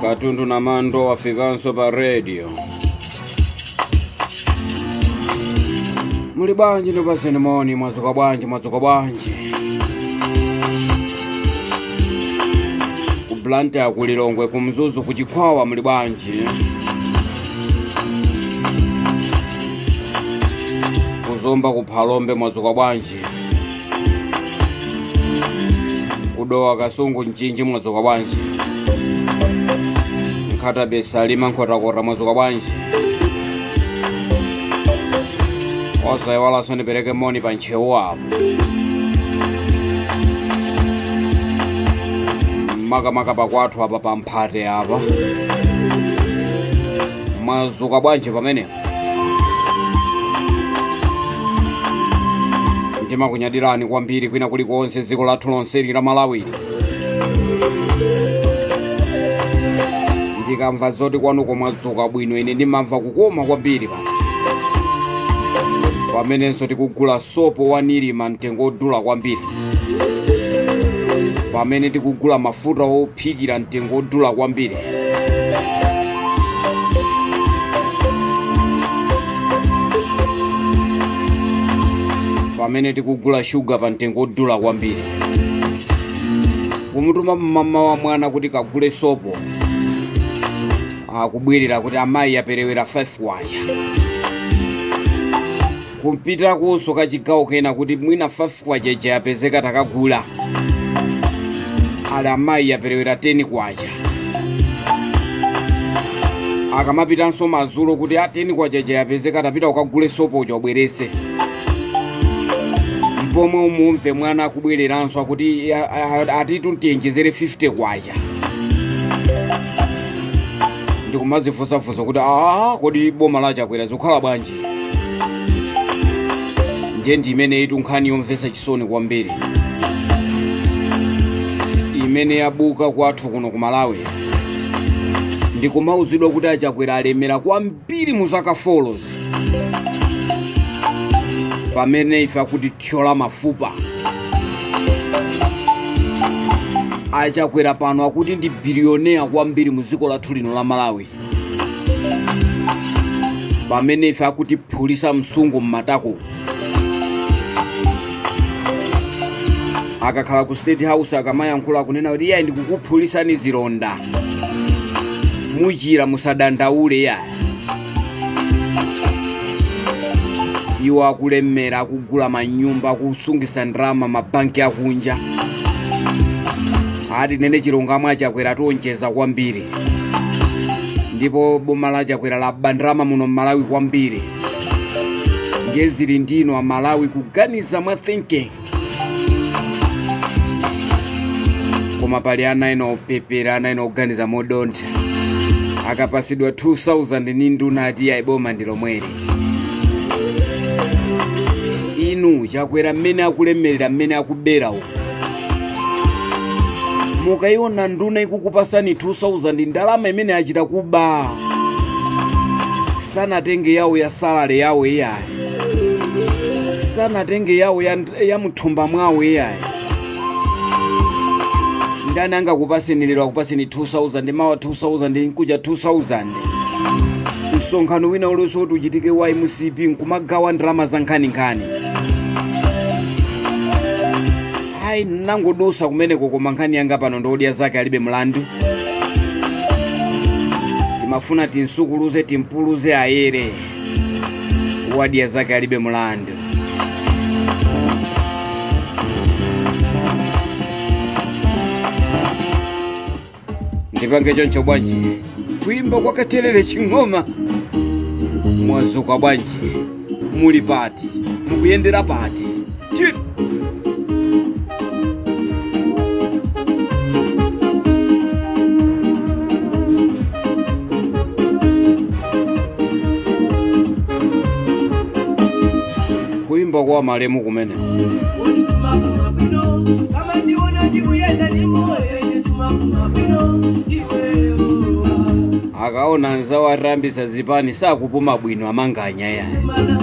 Katundu na mando wafikanso pa radio. Muli bwanji? Ndipaseni moni. Mwadzuka bwanji? Mwadzuka bwanji ku Blantyre, ku Lilongwe, ku Mzuzu, ku Chikwawa, muli bwanji? Kuzomba, ku Phalombe, mwadzuka bwanji? Kudowa, Kasungu, Mchinji, mwadzuka bwanji? Nkhata Bay, Salima, Nkhotakota, mwadzuka bwanji? Osayiwalanso ndipereke moni pa Ntcheu apo, makamaka pakwathu apa, pamphate apa. Mwadzuka bwanji pamenepo? Ndimakunyadirani kwambiri kwina kulikonse, dziko lathu lonseli la Malawi. Ndikamva zoti kwanuko mwadzuka bwino, ine ndimamva kukoma kwambiri pano, pamenenso tikugula sopo wa Nilima mtengo wodula kwambiri, pamene tikugula mafuta ophikira mtengo wodula kwambiri. Pamene tikugula shuga pa mtengo wodula kwambiri, kumutuma mama wa mwana kuti kagule sopo, akubwerera kuti amayi aperewera 5 kwacha. Kumpitakonso kachigawo kena kuti mwina 5 kwacha ija yapezeka, takagula, ali amayi aperewera 10 kwacha. Akamapitanso madzulo kuti a 10 kwacha ija yapezeka, tapita ukagule sopo uja ubwerese, mpomwe umumve mwana akubwereranso akuti atitu tiyenjezere 50 kwacha. Ndikumazifunsafunsa kuti aa, kodi boma la Chakwera zikukhala bwanji? Ndiye ndi imene itu nkhani yomvetsa chisoni kwambiri imene yabuka kwathu kuno ku Malawi. Ndikumauzidwa kuti aChakwera alemera kwambiri mu zaka 4, pamene ife akutithyola mafupa. Achakwera pano akuti ndi billionaire kwambiri mu dziko lathu lino la Malawi, pamene ife akutiphulisa msungu mmatako. Akakhala ku State House, akamayankhula, akunena kuti iyayi, ndikukuphulisani zilonda, muchira, musadandaule. Yayi, iwo akulemera, akugula manyumba, akusungisa ndalama mabanki akunja. Ati nene chilungamo, aChakwera tionjeza kwambiri, ndipo boma la Chakwera laba ndalama muno mMalawi kwambiri. Ndiye zili ndino Amalawi kuganiza mwa thinking. Koma pali ana ena opepera, ana ena oganiza modontha. Akapasidwa 2000 ni nduna, ati yayi, boma ndi lomweli. Inu, Chakwera mmene akulemerera, mmene akubera uku, mukayiona nduna ikukupasani 2000, ndalama imene achita kuba, sanatenge yawo ya salary yawo iyayi, sanatenge yawo ya mthumba mwawo iyayi. Ndani angakupaseni lero akupaseni 2000, mawa 2000, nkuja 2000? Msonkhano wina uliwonse kuti uchitike wa MCP, nkumagawa ndalama za nkhaninkhani. Ayi, nangodusa kumeneko. Koma nkhani yanga pano ndi Odya Zake Alibe Mlandu. Timafuna tinsukuluze, timpuluze, ayere. Wadya Zake Alibe Mlandu. Ndipange choncho bwanji? Kuimba kwa Katelere Ching'oma. Mwazuka bwanji? Muli pati? Mukuyendera pati? Kuimba kwa malemu kumene. Kama ndiona ndikuyenda ndi moyo, ine sumakuma bwino iweyo. Akaona anzawo atambisa zipani, sakupuma bwino amanganya ya. Mana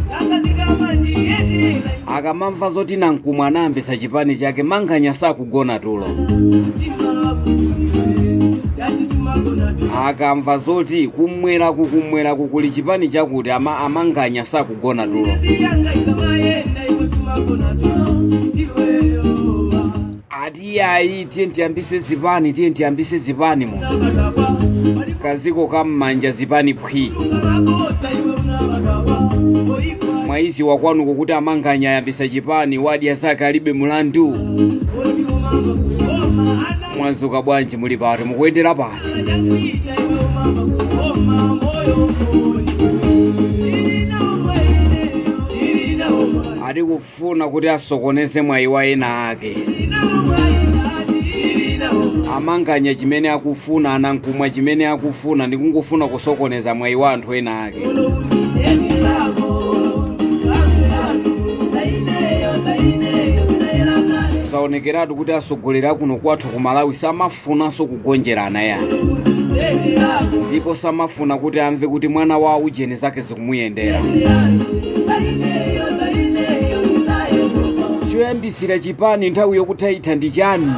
zanga zikama ndiyendera. Akamamva zoti Nankumwa anayambisa chipani chake, Manganya sakugona tulo. Akamva zoti kumweraku kumweraku kuli chipani chakuti, amanganya sakugona tulo. Ati ayi, tiye tiyambise zipani, tiye tiyambise zipani muno kaziko kam'manja, zipani phwi. Mwaizi wakwanuko kuti amanganya ayambisa chipani, wadya zake alibe mulandu. Mwazuka bwanji? Muli pati? Mukuyendera pati? Ati kufuna kuti asokoneze mwayi wa ena ake. Amanganya chimene akufuna, anankumwa chimene akufuna ndikungofuna kusokoneza mwayi wa anthu ena ake. Zaonekeratu kuti atsogoleri akuno kwathu ku Malawi samafunanso kugonjerana ya, ndipo samafuna kuti amve kuti mwana wa ujeni zake zikumuyendera. Choyambisira chipani nthawi yokuthaitha ndi chani?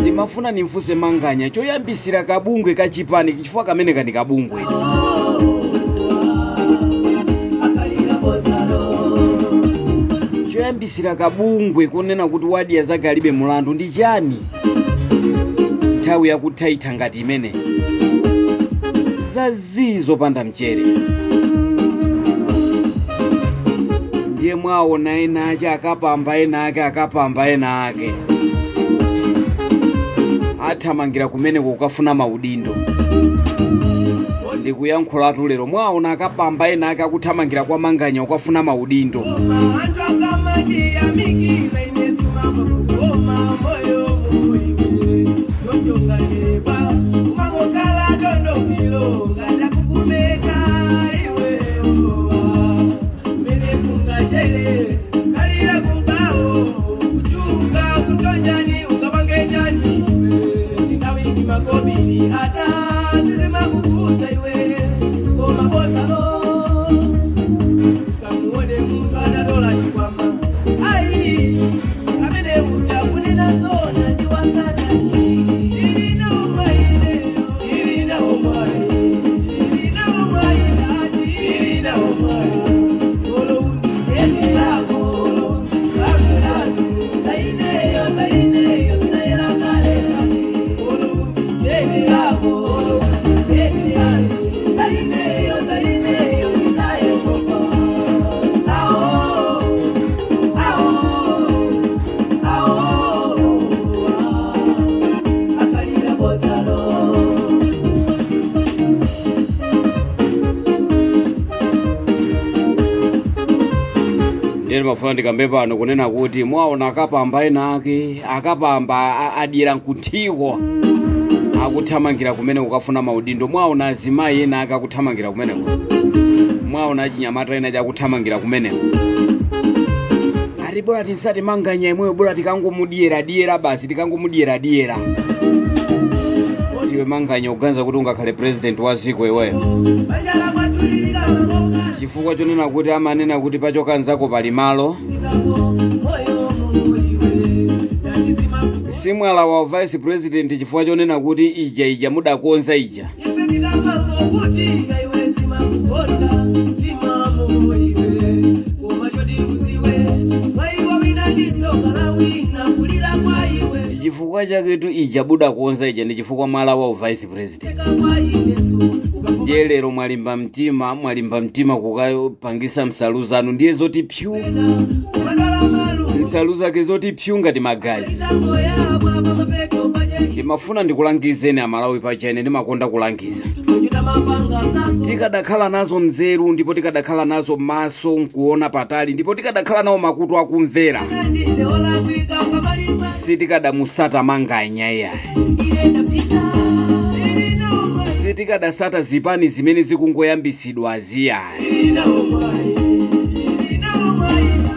Ndimafuna nimfunse Manganya, choyambisira kabungwe ka chipani, chifukwa kamene kandi kabungwe, choyambisira kabungwe kunena kuti wadya zake alibe mulandu ndi chani nthawi yakuthaitha ngati imene? Zazii, zopanda mchere. Ndiye mwaona ena ake akapamba, ena ake akapamba, ena ake athamangira kumeneko kukafuna maudindo. Ndikuyankhulatu lero, mwaona akapamba ena ake akuthamangira kwa Manganya kukafuna maudindo. Anthu akamandiyamikira ine simamva kukoma moyo muiwe chonchongaleba umangokhala dondopilo ngatakukumeka iweyoa mene kungachere kalira kubawo kuchuka kutonjani ukapangenjani iwe nthawi makobiri ata sizimakukudza iwe koma bozalo. Usamuone munthu atatola chikwama, ayi, amene uja kunena zona ndi wasatani. Ilina umaine, ilina umai, ilina umai, ati ilina umai olo utisako kakulatu saineyo saineyo sinayera kale olo utisako saineyo saineyo isayekopa ao ao ao akalira bozalo. Ndiye ndimafuna ndikambe pano kunena kuti mwaona akapamba ena ake akapamba adyera nkunthiko akuthamangira kumene kukafuna maudindo. Mwaona azimayi ena ake akuthamangira kumeneko, mwaona achinyamata ena ake akuthamangira kumeneko, ati bola tinsati Manganya imweyo, bola tikangomudyera dyera basi, tikangomudyera dyera. Iwe Manganya, uganiza kuti ungakhale president wa ziko iweyo? Banja kwatulilika makoka. Chifukwa chonena kuti amanena kuti pachoka nzako pali malo. Moyo muiwe tatisima. Simwala wa vice president chifukwa chonena kuti ija ija mudakonza ija. Ife tikamangokutika iwe simakukonda timamo iwe koma choti uziwe mwaiwa wina nditsoka la wina kulira kwa iwe. Chifukwa chaketu ija budakonza ija ndi chifukwa mwala wa vice president. Teka kwa ineso. Ndiye lero mwalimba mtima, mwalimba mtima kukapangisa nsalu zanu, ndiye zoti pyu, nsalu zake zoti pyu ngati magazi. Ndimafuna ndikulangizeni Amalawi, pachene ndimakonda kulangiza. Tikadakhala nazo nzeru, ndipo tikadakhala nazo maso nkuona patali, ndipo tikadakhala nawo makutu akumvera, sitikadamusata Manganya iya, sitikadasata zipani zimene zikungoyambisidwa aziyayi.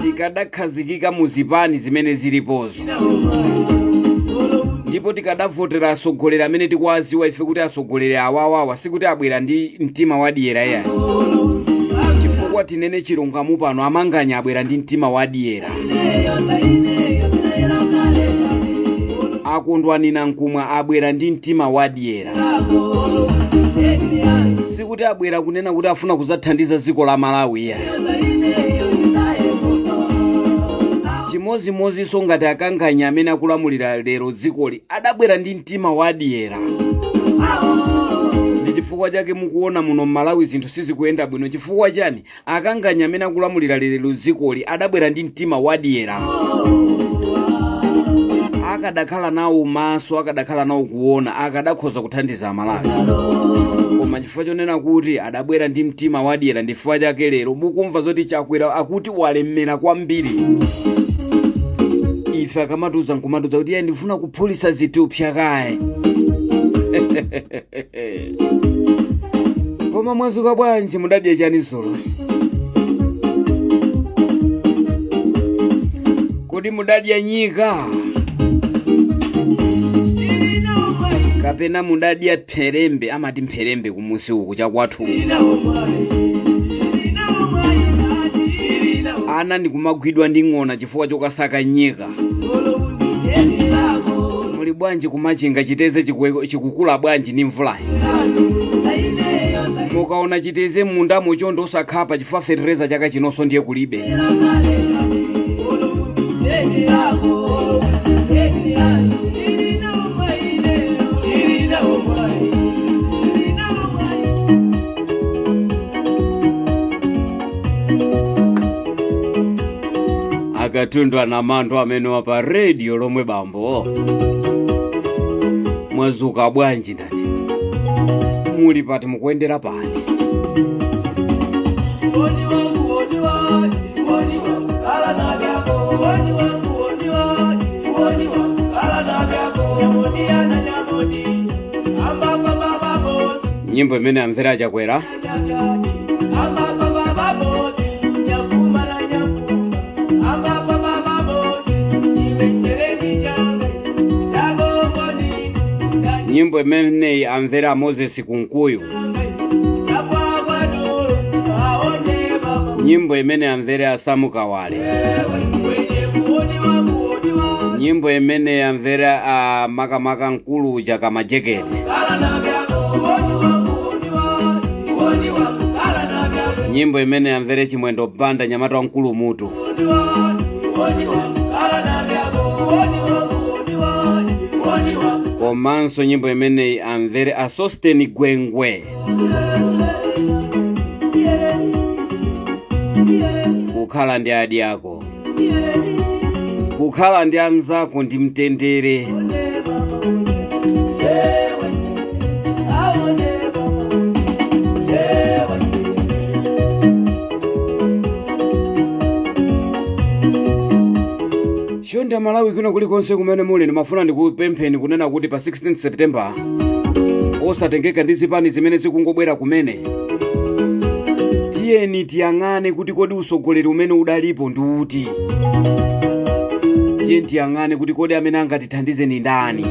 Tikadakhazikika mu zipani zimene zilipozo, ndipo tikadavotera atsogoleri amene tikuwaziwa ife kuti atsogoleri awawawa sikuti abwera ndi mtima wadyera iya, chifukwa Chifukwa tinene chilungamo pano, amanganya abwera ndi mtima wadyera. Akondwani Nankhumwa abwera ndi mtima wadyera. Sikuti abwera kunena kuti afuna kuzathandiza dziko la Malawi ya. Chimozimozinso ngati akanganya amene akulamulira lero dzikoli adabwera ndi mtima wadyera. Ndi chifukwa chake mukuona muno m'Malawi zinthu sizikuyenda bwino. Chifukwa chani? Akanganya amene akulamulira lero dzikoli adabwera ndi mtima wadyera. Akadakhala nawo maso, akadakhala nawo kuona, akadakhoza kuthandiza Amalawi. Koma chifukwa chonena kuti adabwera ndi mtima wadyera, ndi chifukwa chake lero mukumva zoti Chakwera akuti walemera kwambiri. Ife akamatiuza nkumatiuza kuti iye ndifuna kuphulitsa zithupsa kaye. Koma mwazuka bwanji? Mudadya chani dzulo? Kodi mudadya nyika kapena mudadya pherembe? Amati mpherembe kumusi uku chakwathu. Ana ndikumagwidwa ndi ng'ona chifukwa chokasaka nyika. Muli bwanji kumachinga? Chiteze chikukula bwanji ndi mvulayi? Mukaona chiteze mundamo chondo osakhapa, chifukwa fetereza chaka chinonso ndiye kulibe. Akatundu anamantho amene pa radio lomwe bambo. Mwazuka bwanji? Ndati muli pati? Mukuyendera pati? Woni wangu woni wa woni wangu kala na vyako woni wangu woni wa woni wangu kala na vyako nyamoni ana nyamoni amba baba babo. Nyimbo imene amvera Chakwera. Amba baba babo nyafuma na nyafuma amba baba babo iwe jange jago ngoni. Nyimbo imeneyi amvera Moses Kunkuyu. Nyimbo imene amvera Asamu Kawale. Nyimbo imene amvera a makamaka mkulu uja Kamajekete. Nyimbo imene amvere Chimwendo Banda, nyamata wamkulu mutu. Komanso nyimbo imeneyi amvere a Sosten Gwengwe. Kukhala ndi adi ako, kukhala ndi anzako ndi mtendere. Chonde Malawi kwina kulikonse kumene muli, ndimafuna ndikupempheni kunena kuti pa 16 September osatengeka ndi zipani zimene zikungobwera kumene. Tiyeni tiyang'ane kuti kodi usogoleri umene udalipo ndi uti. Tiyeni tiyang'ane kuti kodi amene angatithandize ndi ndani.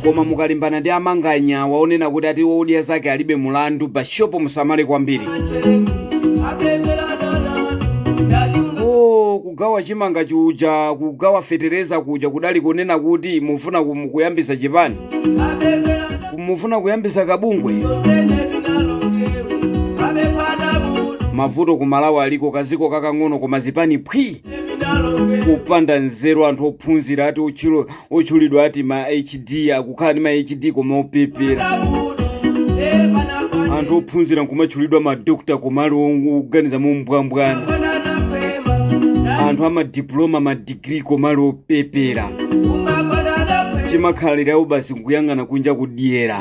Koma mukalimbana ndi amanganya waonena kuti ati wodya zake alibe mulandu, bashopo musamale kwambiri. Oh, kugawa chimanga chuja, kugawa fetereza kuja kudali kunena kuti mufuna kuyambisa chipani, mufuna kuyambisa kabungwe. Mavuto ku Malawi aliko kaziko kakang'ono, koma zipani phwi, kupanda nzeru. Anthu ophunzira ati otchulidwa ati ma HD, akukhala ndi ma HD koma opepera. Anthu ophunzira nkumatchulidwa ma doctor koma ali oganiza mombwambwana. Anthu amadiploma, madigiri koma ali opepera. Chimakhalirawo basi nkuyang'ana kunja kudyera.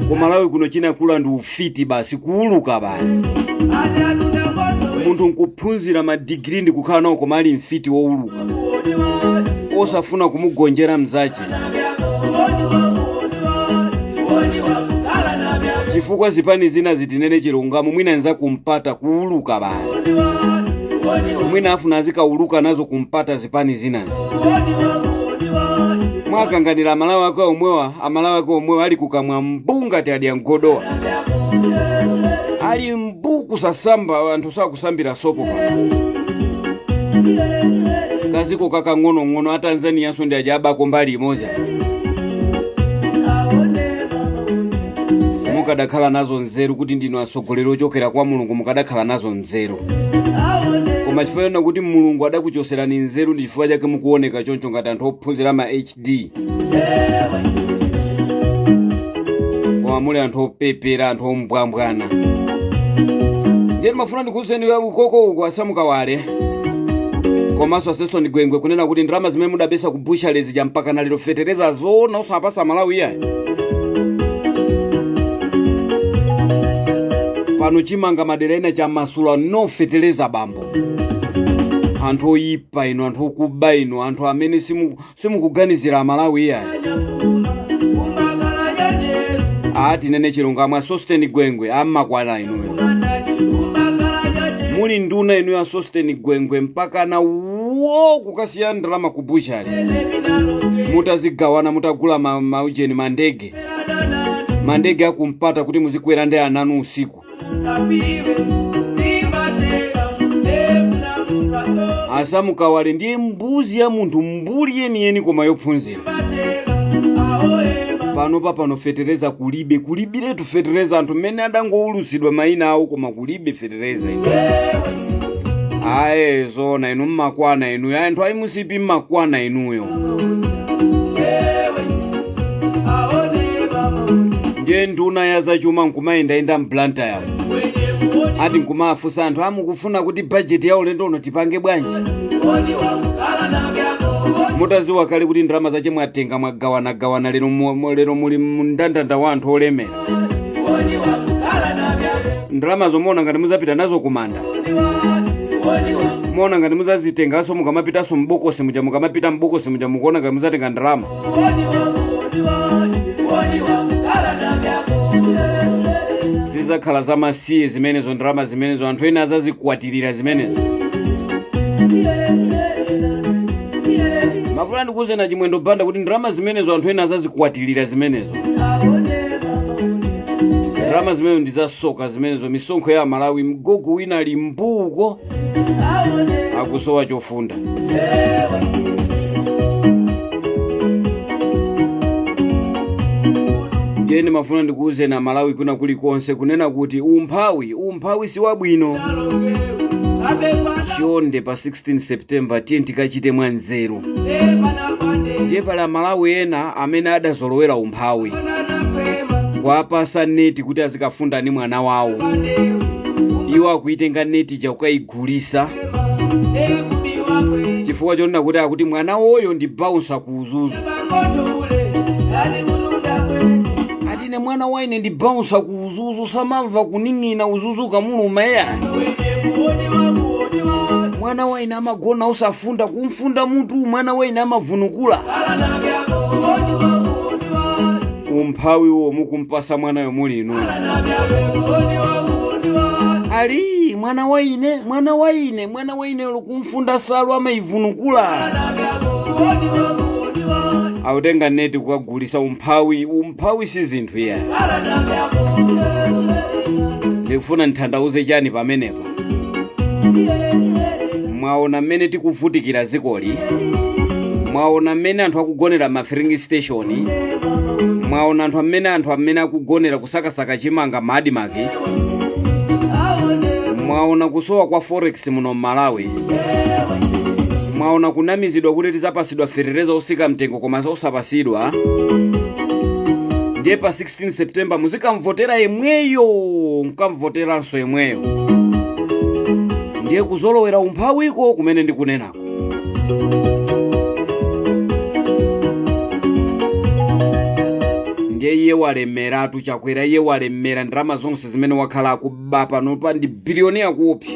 Ku Malawi kuno chinakula ndi ufiti basi, kuuluka basi. Munthu nkuphunzira madigiri ndi kukhala nawo koma ali mfiti wowuluka, osafuna kumugonjera mzache, chifukwa zipani zina zitinene chilungamo, mwina nza kumpata kuuluka basi, mwina afuna azikauluka nazo kumpata zipani zinazi. Mwakanganira Amalawi ake omwewa, Amalawi ake omwewa ali kukamwa mbu ngati adya mgodowa, ali mbu kusasamba, anthu sakusambira sopo pa kaziko kakang'onong'ono. A Tanzaniyanso ndi aja abako mbali imodzi. Mukadakhala nazo nzeru kuti ndinu atsogoleri ochokera kwa Mulungu, mukadakhala nazo nzeru. Koma chifukwa chonena kuti Mulungu adakuchoserani nzeru, ndi chifukwa chake mukuoneka choncho ngati anthu ophunzira ma HD, koma muli anthu opepera, anthu ombwambwana. Ndiye ndimafuna ndikuwuzeni ukoko uko a Sam Kawale komanso a Seston Gwengwe kunena kuti ndalama zimene mudabesa ku butchery zija, mpaka na lero fetereza zoona osapasa Malawi iyayi. Pano chimanga madera ena chamasula, no fetereza bambo. Anthu oyipa inu, anthu okuba inu, anthu amene simukuganizira Amalawi iyayi. Ati nene chilungamo, a Sosten Gwengwe ammakwana inuyo, muli nduna inuyo a Sosten Gwengwe, mpaka na wo kukasiya ndalama ku butchery mutazigawana, mutagula maujeni, mandege, mandege akumpata kuti muzikwera ndi ananu usiku. A Sam Kawale ndiye mbuzi ya munthu, mbuli yeniyeni koma yophunzira. Pano papano fetereza kulibe, kulibiretu fetereza. Anthu mmene adangoulutsidwa mayina awo, koma kulibe fetereza inu. Aye, zona inu mmakwana inuyo, anthu a MCP mmakwana inuyo. Ndiye nduna ya zachuma nkumayendayenda mBlantyre, ati nkumafunsa anthu amukufuna kuti bajeti ya ulendo uno tipange bwanji, mutaziwa kale kuti ndalama zache mwatenga, mwagawanagawana. Lero lero muli mndandanda wa anthu olemera. Ndalama zomuona ngati muzapita nazo kumanda, muona ngati muzazitenganso mukamapitanso mbokosi muja, mukamapita mbokosi muja mukuona ngati muzatenga ndalama zizakhala zamasiye zimenezo. Ndalama zimenezo anthu ena azazikwatirira zimenezo. Mafuna ndikuuze na Chimwendo Banda kuti ndalama zimenezo anthu ena azazikwatirira zimenezo. Ndalama zimenezo ndi zasoka zimenezo, misonkho ya Malawi. Mgogo wina ali mbuko akusowa chofunda. Ndiye ndimafuna ndikuuze na Malawi kuna kulikonse kunena kuti umphawi, umphawi si wabwino. Chonde, pa 16 September tiye tikachite mwanzeru. Ndiye pali Amalawi ena amene adazolowera umphawi, kuwapasa neti kuti azikafunda ni mwana wawo, iwo akuitenga neti ija kukayigulisa chifukwa chonena kuti akuti mwana woyo ndi bouncer ku uzuzu. Ati ine mwana waine ndi bouncer ku uzuzu, samamva kuning'ina, uzuzu kamuluma eya. Mwana waine amagona usafunda, kumfunda mutu mwana waine amavunukula. Umphawi wo mukumpasa mwanayo muli inuyo. Ali mwana waine, mwana waine, mwana waine kumfunda salu amaivunukula. Autenga neti kukagulisa. Umphawi, umphawi si zinthu iya. Ndikufuna ndithandauze chani pamenepa? Mwaona mmene tikuvutikira zikoli, mwaona mmene anthu akugonera ma filling station, mwaona anthu amene akugonera kusakasaka chimanga ma ADMARC, mwaona kusowa kwa forex muno mMalawi, mwaona kunamizidwa kuti tizapasidwa fetereza osika mtengo koma osapasidwa. Ndiye pa 16 September muzikamvotera yemweyo, mkamvoteranso yemweyo. Ndiye kuzolowera umphawiko kumene ndikunenako. Ndiye iye walemeratu Chakwera, iye walemera. Ndalama zonse zimene wakhala akuba, panopa ndi billionaire kuopsa.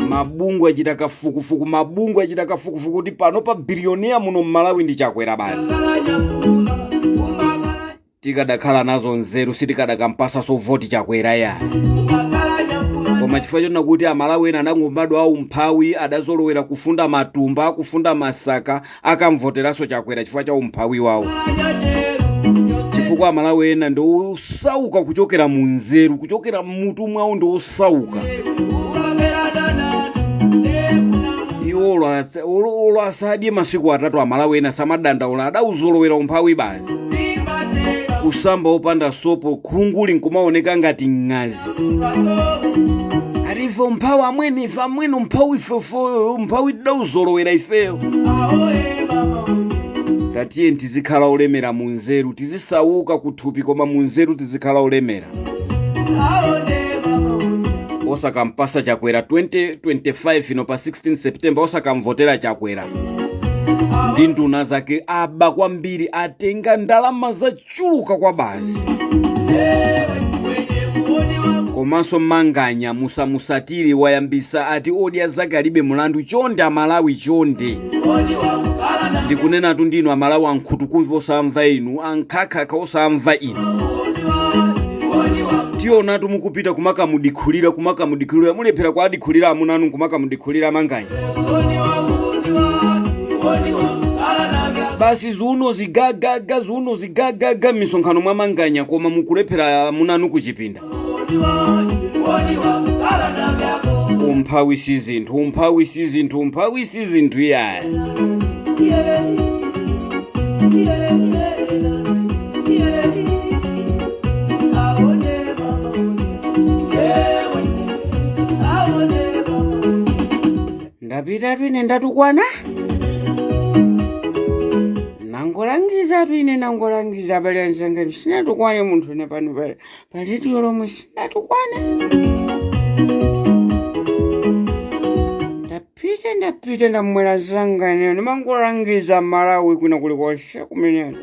Mabungwe achita kafukufuku, mabungwe achita kafukufuku kuti panopa billionaire muno mMalawi ndi Chakwera basi. Tikadakhala nazo nzeru sitikadakampasaso voti Chakwera ya. Koma Koma chifukwa chonena kuti Amalawi ena anangobadwa aumphawi, adazolowera kufunda matumba, kufunda masaka, akamvoteranso Chakwera chifukwa cha umphawi wawo. Chifukwa Amalawi ena ndi osauka kuchokera mu nzeru, kuchokera mmutu mwawo ndi osauka. Iwo olo asadye masiku 3, Amalawi ena samadandaula, adauzolowera umphawi basi. Kusamba opanda sopo, khunguli nkumaoneka ngati ng'azi. Ati ife umphawi amwene, ife amwene umphawi, ifefo umphawi tidauzolowera ifeyo. Tatiye tizikhala olemera mu nzeru, tizisauka kuthupi koma mu nzeru tizikhala olemera. Osakampasa Chakwera 2025 ino pa 16 September, osakamvotera Chakwera ndi nduna zake. Aba kwambiri, atenga ndalama zachuluka kwa basi. Komanso Manganya musamusatire, wayambisa ati odya zake alibe mulandu. Chonde Amalawi, chonde, ndikunenatu ndinu Amalawi ankhutukumve osamva inu, ankhakhakha osamva inu. Tionatu mukupita kumakamudikhulira, kumakamudikhulira, mulephera kuadikhulira amuna anu, kumakamudikhulira Manganya. Basi ziuno zigagaga, ziuno zigagaga m'misonkhano mwa Manganya, koma mukulephera amuna anu kuchipinda. Umphawi si zinthu, umphawi si zinthu, umphawi si zinthu iyaya. Ndapitatu ine, ndatukwana, nangolangizatu ine, nangolangiza abale anzanga. Sinatukwane munthu ine pano pa rediyo lomwe, sinatukwane. Ndapita, ndapita, ndamwera zanga ineyo. Ndimangolangiza Malawi kwina kulikonse kumeneko.